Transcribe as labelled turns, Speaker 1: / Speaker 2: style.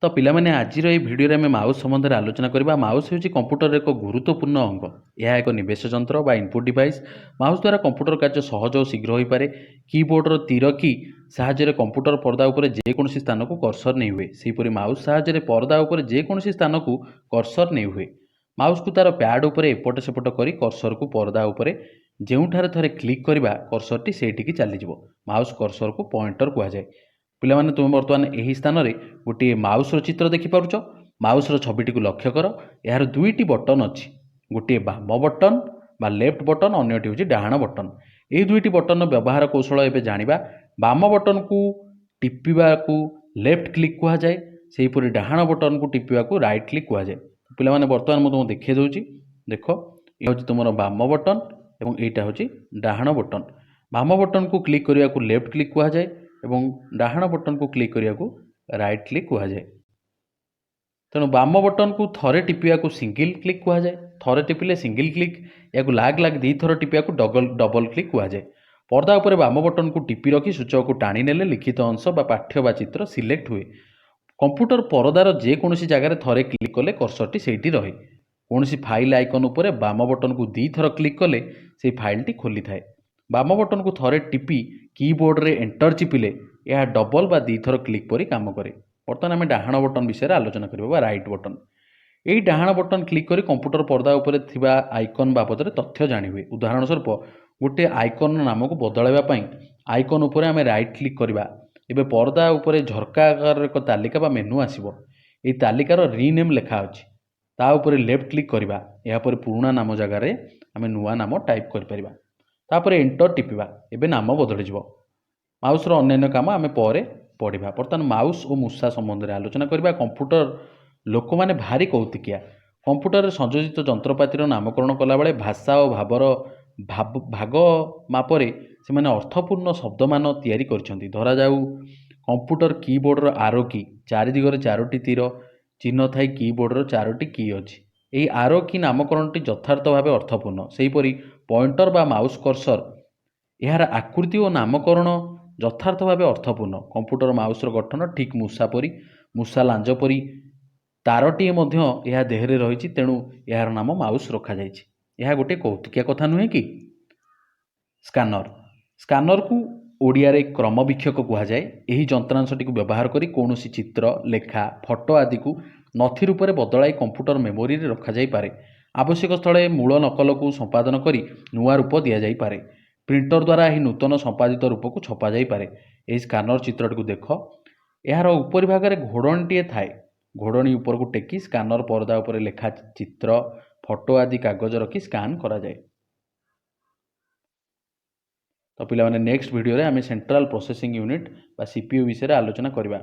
Speaker 1: ତ ପିଲାମାନେ, ଆଜିର ଏହି ଭିଡ଼ିଓରେ ଆମେ ମାଉସ୍ ସମ୍ବନ୍ଧରେ ଆଲୋଚନା କରିବା। ମାଉସ୍ ହେଉଛି କମ୍ପ୍ୟୁଟରର ଏକ ଗୁରୁତ୍ୱପୂର୍ଣ୍ଣ ଅଙ୍ଗ। ଏହା ଏକ ନିବେଶ ଯନ୍ତ୍ର ବା ଇନପୁଟ୍ ଡିଭାଇସ୍। ମାଉସ୍ ଦ୍ୱାରା କମ୍ପ୍ୟୁଟର କାର୍ଯ୍ୟ ସହଜ ଓ ଶୀଘ୍ର ହୋଇପାରେ। କିବୋର୍ଡ଼ର ତୀର କି ସାହାଯ୍ୟରେ କମ୍ପ୍ୟୁଟର ପରଦା ଉପରେ ଯେକୌଣସି ସ୍ଥାନକୁ କର୍ସର ନେଇ ହୁଏ। ସେହିପରି ମାଉସ୍ ସାହାଯ୍ୟରେ ପରଦା ଉପରେ ଯେକୌଣସି ସ୍ଥାନକୁ କର୍ସର ନେଇ ହୁଏ। ମାଉସ୍କୁ ତା'ର ପ୍ୟାଡ୍ ଉପରେ ଏପଟ ସେପଟ କରି କର୍ସରକୁ ପରଦା ଉପରେ ଯେଉଁଠାରେ ଥରେ କ୍ଲିକ୍ କରିବା, କର୍ସରଟି ସେଇଠିକି ଚାଲିଯିବ। ମାଉସ୍ କର୍ସରକୁ ପଏଣ୍ଟର କୁହାଯାଏ। ପିଲାମାନେ, ତୁମେ ବର୍ତ୍ତମାନ ଏହି ସ୍ଥାନରେ ଗୋଟିଏ ମାଉସ୍ର ଚିତ୍ର ଦେଖିପାରୁଛ। ମାଉସ୍ର ଛବିଟିକୁ ଲକ୍ଷ୍ୟ କର। ଏହାର ଦୁଇଟି ବଟନ୍ ଅଛି। ଗୋଟିଏ ବାମ ବଟନ୍ ବା ଲେଫ୍ଟ ବଟନ୍, ଅନ୍ୟଟି ହେଉଛି ଡାହାଣ ବଟନ୍। ଏହି ଦୁଇଟି ବଟନ୍ର ବ୍ୟବହାର କୌଶଳ ଏବେ ଜାଣିବା। ବାମ ବଟନ୍କୁ ଟିପିବାକୁ ଲେଫ୍ଟ କ୍ଲିକ୍ କୁହାଯାଏ। ସେହିପରି ଡାହାଣ ବଟନ୍କୁ ଟିପିବାକୁ ରାଇଟ୍ କ୍ଲିକ୍ କୁହାଯାଏ। ପିଲାମାନେ, ବର୍ତ୍ତମାନ ମୁଁ ତୁମକୁ ଦେଖାଇ ଦେଉଛି। ଦେଖ, ଏ ହେଉଛି ତୁମର ବାମ ବଟନ୍ ଏବଂ ଏଇଟା ହେଉଛି ଡାହାଣ ବଟନ୍। ବାମ ବଟନ୍କୁ କ୍ଲିକ୍ କରିବାକୁ ଲେଫ୍ଟ କ୍ଲିକ୍ କୁହାଯାଏ ଏବଂ ଡାହାଣ ବଟନ୍କୁ କ୍ଲିକ୍ କରିବାକୁ ରାଇଟ୍ କ୍ଲିକ୍ କୁହାଯାଏ। ତେଣୁ ବାମ ବଟନ୍କୁ ଥରେ ଟିପିବାକୁ ସିଙ୍ଗିଲ୍ କ୍ଲିକ୍ କୁହାଯାଏ। ଥରେ ଟିପିଲେ ସିଙ୍ଗିଲ୍ କ୍ଲିକ୍। ଏହାକୁ ଲାଗ ଲାଗ ଦୁଇଥର ଟିପିବାକୁ ଡବଲ୍ କ୍ଲିକ୍ କୁହାଯାଏ। ପରଦା ଉପରେ ବାମ ବଟନ୍କୁ ଟିପି ରଖି ସୂଚକକୁ ଟାଣି ନେଲେ ଲିଖିତ ଅଂଶ ବା ପାଠ୍ୟ ବା ଚିତ୍ର ସିଲେକ୍ଟ ହୁଏ। କମ୍ପ୍ୟୁଟର ପରଦାର ଯେକୌଣସି ଜାଗାରେ ଥରେ କ୍ଲିକ୍ କଲେ କର୍ସରଟି ସେଇଠି ରହେ। କୌଣସି ଫାଇଲ୍ ଆଇକନ୍ ଉପରେ ବାମ ବଟନ୍କୁ ଦୁଇଥର କ୍ଲିକ୍ କଲେ ସେଇ ଫାଇଲ୍ଟି ଖୋଲିଥାଏ। ବାମ ବଟନ୍କୁ ଥରେ ଟିପି କିବୋର୍ଡ଼ରେ ଏଣ୍ଟର ଚିପିଲେ ଏହା ଡବଲ୍ ବା ଦୁଇଥର କ୍ଲିକ୍ ପରି କାମ କରେ। ବର୍ତ୍ତମାନ ଆମେ ଡାହାଣ ବଟନ୍ ବିଷୟରେ ଆଲୋଚନା କରିବା ବା ରାଇଟ୍ ବଟନ୍। ଏହି ଡାହାଣ ବଟନ୍ କ୍ଲିକ୍ କରି କମ୍ପ୍ୟୁଟର ପରଦା ଉପରେ ଥିବା ଆଇକନ୍ ବାବଦରେ ତଥ୍ୟ ଜାଣିହୁଏ। ଉଦାହରଣ ସ୍ୱରୂପ, ଗୋଟିଏ ଆଇକନ୍ର ନାମକୁ ବଦଳାଇବା ପାଇଁ ଆଇକନ୍ ଉପରେ ଆମେ ରାଇଟ୍ କ୍ଲିକ୍ କରିବା। ଏବେ ପରଦା ଉପରେ ଝରକା ଆକାରର ଏକ ତାଲିକା ବା ମେନୁ ଆସିବ। ଏହି ତାଲିକାର ରିନେମ୍ ଲେଖା ଅଛି, ତା ଉପରେ ଲେଫ୍ଟ କ୍ଲିକ୍ କରିବା। ଏହାପରେ ପୁରୁଣା ନାମ ଜାଗାରେ ଆମେ ନୂଆ ନାମ ଟାଇପ୍ କରିପାରିବା। ତାପରେ ଏଣ୍ଟର ଟିପିବା। ଏବେ ନାମ ବଦଳିଯିବ। ମାଉସ୍ର ଅନ୍ୟାନ୍ୟ କାମ ଆମେ ପରେ ପଢ଼ିବା। ବର୍ତ୍ତମାନ ମାଉସ୍ ଓ ମୂଷା ସମ୍ବନ୍ଧରେ ଆଲୋଚନା କରିବା। କମ୍ପ୍ୟୁଟର ଲୋକମାନେ ଭାରି କୌତୁକିଆ। କମ୍ପ୍ୟୁଟରରେ ସଂଯୋଜିତ ଯନ୍ତ୍ରପାତିର ନାମକରଣ କଲାବେଳେ ଭାଷା ଓ ଭାବର ଭାଗ ମାପରେ ସେମାନେ ଅର୍ଥପୂର୍ଣ୍ଣ ଶବ୍ଦମାନ ତିଆରି କରିଛନ୍ତି। ଧରାଯାଉ, କମ୍ପ୍ୟୁଟର କିବୋର୍ଡ଼ର ଆରୋ କି। ଚାରି ଦିଗରେ ଚାରୋଟି ତୀର ଚିହ୍ନ ଥାଇ କିବୋର୍ଡ଼ର ଚାରୋଟି କି ଅଛି। ଏହି ଆରୋ କି ନାମକରଣଟି ଯଥାର୍ଥ ଭାବେ ଅର୍ଥପୂର୍ଣ୍ଣ। ସେହିପରି ପଏଣ୍ଟର ବା ମାଉସ୍ କର୍ସର, ଏହାର ଆକୃତି ଓ ନାମକରଣ ଯଥାର୍ଥ ଭାବେ ଅର୍ଥପୂର୍ଣ୍ଣ। କମ୍ପ୍ୟୁଟର ମାଉସ୍ର ଗଠନ ଠିକ୍ ମୂଷା ପରି। ମୂଷା ଲାଞ୍ଜ ପରି ତାରଟିଏ ମଧ୍ୟ ଏହା ଦେହରେ ରହିଛି। ତେଣୁ ଏହାର ନାମ ମାଉସ୍ ରଖାଯାଇଛି। ଏହା ଗୋଟିଏ କୌତୁକିଆ କଥା ନୁହେଁ କି? ସ୍କାନର। ସ୍କାନରକୁ ଓଡ଼ିଆରେ କ୍ରମବୀକ୍ଷକ କୁହାଯାଏ। ଏହି ଯନ୍ତ୍ରାଂଶଟିକୁ ବ୍ୟବହାର କରି କୌଣସି ଚିତ୍ର, ଲେଖା, ଫଟୋ ଆଦିକୁ ନଥି ରୂପରେ ବଦଳାଇ କମ୍ପ୍ୟୁଟର ମେମୋରିରେ ରଖାଯାଇପାରେ। ଆବଶ୍ୟକ ସ୍ଥଳେ ମୂଳ ନକଲକୁ ସମ୍ପାଦନ କରି ନୂଆ ରୂପ ଦିଆଯାଇପାରେ। ପ୍ରିଣ୍ଟର ଦ୍ୱାରା ଏହି ନୂତନ ସମ୍ପାଦିତ ରୂପକୁ ଛପାଯାଇପାରେ। ଏହି ସ୍କାନର ଚିତ୍ରଟିକୁ ଦେଖ। ଏହାର ଉପରି ଭାଗରେ ଘୋଡ଼ଣୀଟିଏ ଥାଏ। ଘୋଡ଼ଣୀ ଉପରକୁ ଟେକି ସ୍କାନର ପରଦା ଉପରେ ଲେଖା, ଚିତ୍ର, ଫଟୋ ଆଦି କାଗଜ ରଖି ସ୍କାନ୍ କରାଯାଏ। ତ ପିଲାମାନେ, ନେକ୍ସଟ ଭିଡ଼ିଓରେ ଆମେ ସେଣ୍ଟ୍ରାଲ ପ୍ରୋସେସିଂ ୟୁନିଟ୍ ବା ସିପିୟୁ ବିଷୟରେ ଆଲୋଚନା କରିବା।